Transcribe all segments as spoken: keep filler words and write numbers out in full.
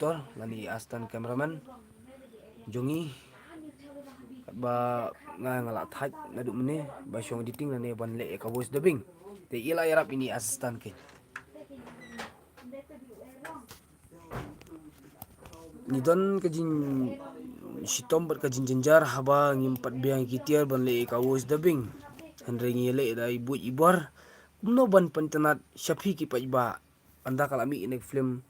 director lane assistant cameraman jong ngi. Katba nga nga la thait naduh mynne ba shong editing lane ban leh ïa ka voice dubbing. Te i la ïarap ine i assistant kein. Ngi don ka jingshitom bad ka jingjynjar haba ngim pat biang ki tiar ban leh ïa ka voice dubbing. Hynrei ngi leh da i buit i bor kumno ban pyntnat sha phi ki paidbah. Ynda ka la mih ine i film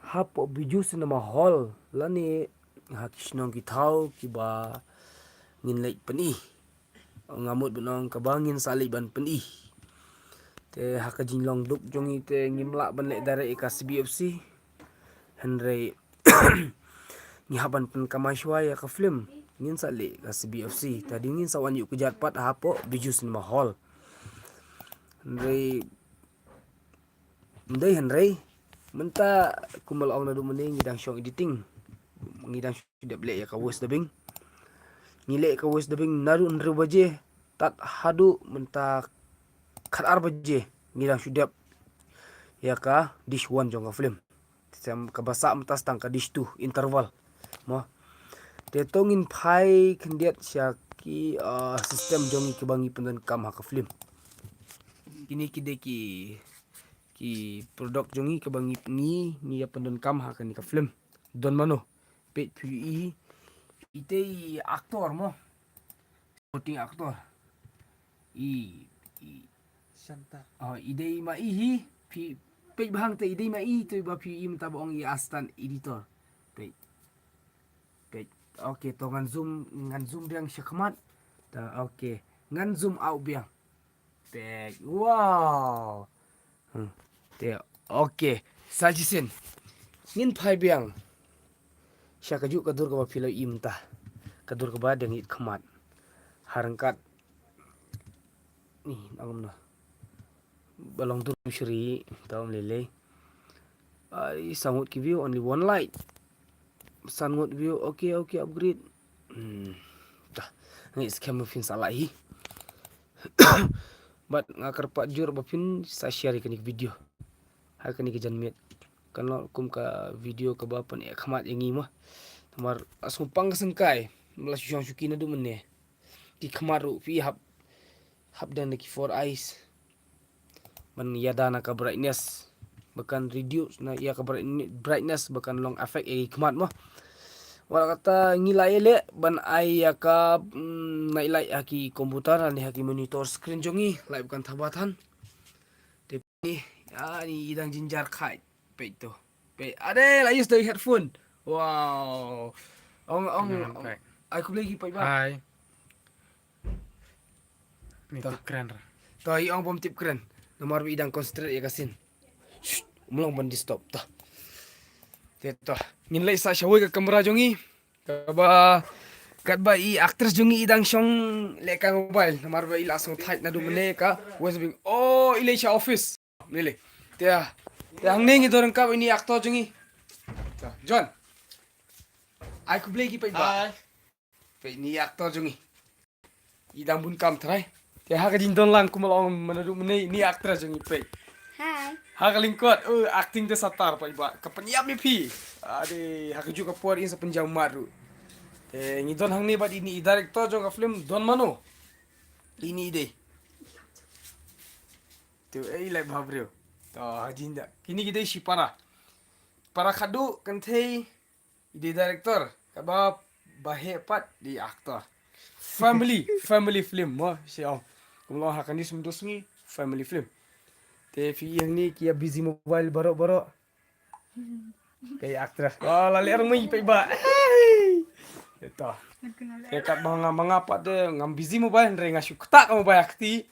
hapoh Bijou Cinema Hall lane ha ki shnong ki thaw kiba ngin leit pyni. Nga mut ban ong kaba ngin sa leit ban pyni. Te ha ka jinglong duk jong ngi te ngim lah ban leh direct ïa ka C B F C. Hynrei ngi hap ban pynkamai shuwa ïa ka film. Ngin sa leh ka C B F C. Te dei ngin sa wan ïuh kjat pat hapoh Bijou Cinema Hall. Hynrei Ym dei hynrei mynta kumba la ong naduh mynne ngi dang shong editing. Ngi dang shu dep leh ïa ka voice dubbing. Ngi leh ïa ka voice dubbing naduh hynriew baje tad haduh mynta khatar baje ngi dang shu dep ïa ka dish one jong ka film. Te kaba sah mynta sa tang ka dish two interval. Mo. Te to ngin phai khyndiat sha ki, ah, system jong ngi kiba ngi pyndonkam ha ka film. Kine ki dei ki ki product jong ngi kaba ngi ngi ngi ïa pyndonkam ha kane ka film. Don mano? Peit phi i, ite i actor mo. Supporting actor. I, i Shanta. Oh, i dei ma i hi. Phi peit bha hangta i dei ma i, to ba phi i mynta ba ong i assistant editor. Peit. Peit. Okay, to ngan zoom, ngan zoom biang sha khmat. Ta, okay. Ngan zoom out biang. Peit. Wow. Hmm. Te, okay. Sa shisien. Ngin phai biang sha kajuh ka dur kaba phi la ïohi mynta. Ka dur kaba dang ïit khmat. Ha ryngkat. Ni, nang kumno. Ba long dur shri, ta um lei lei. Ai, san ngut ki view, only one like. San ngut view, okay, okay, upgrade. Hmm. Tah, ngi skhem phin sa like hi. Bad nga kyrpad jur ba phin sa share ïa kane ka video ha kane ka janmiet. Kan long kum ka video kaba pyneh khmat ïa ngi mo. Namar la sngewpang ka syngkai, la shu shong shuki naduh mynne. Ki khmat ruh phi hap, hap dang da ki four eyes. Ban ïada na ka brightness ba kan reduce na ïa ka brightne-, brightness ba kan long effect ïa ki khmat mo. Wat la kata ngi la ïaleh ban ai ïa ka, mm, night light ha ki computer ne ha ki monitor screen jong ngi, light ba kan thaba than. Te ni, ah, ni i dang jynjar khait. Peit to. Peit. Ade, la use da i headphone. Wow. Ong, ong, ong. Ai khublei ki paidbah. Hi. Ni tip kren ra. To, i ong bym tip kren. Namar ba i dang concentrate ïa ka scene. Shh, um long ban disturb. To. Te to. Ngin leit sa shawei ka kamra jong ngi. Kaba, katba i actress jong ngi i dang shong leh ka mobile. Namar ba i la sngewthait naduh mynne ka west wing. Oh, i leit sha office. Lili. Te, te hangne ngi don ryngkat ine i actor jong ngi. Te, John. Ai khublei ki paidbah. Hi. Peit ine i actor jong ngi. I dang bun kam trai. Te ha ka jingdon lang kumba la ong mynta mynne ine i actor jong ngi peit. Hi. Ha ka lyngkot, oh, acting te satar paidbah. Ka pynïap ïa phi. Ade, ha kajuh ka por in sa pynjam mat ruh. Te ngi don hangne bad ine i director jong ka film Don Mano. Ine i dei. Te ei lai bha briew. To, ha jinda. Kine ki dei shi para. Para khadduh kynthei i dei director. Kaba ba heh pat i dei actor. Family, family film mo shi ong. Kumno ha kane sum dus ngi family film. Te phi ïa ngi ki ïa busy mobile baroh baroh. Ka ïa actress. Oh, la leh rngui peit ba. Ito. Te katba nga ma nga pat de ngam busy mobile hynrei nga shu ktah ka mobile ha kti.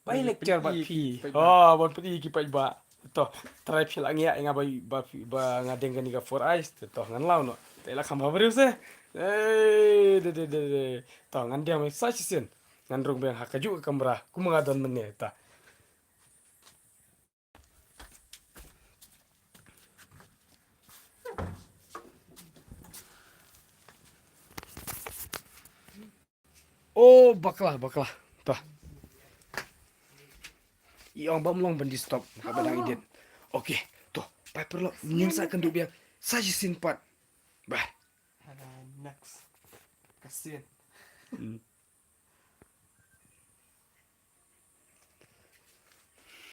Ba ïa lecture bad phi. Oh, ban phi ki paidbah. To, trai phi la ngi ïa nga ba, ba phi, ba nga deng kane ka four eyes. To, ngan law noh. Te la kham ha briew se. Eh, de, de, de, de. To, ngan diang sa shisien. Ngan rung biang ha kajuh ka kamra. Kumba nga don mynne ta. Oh, bakla, bakla. To. I ong bym long ban disturb. Haba dang edit. Okay, to. Bye paralok, ngin sa ïakynduh biang sa shisien pat. Bye. Hana next ka sien.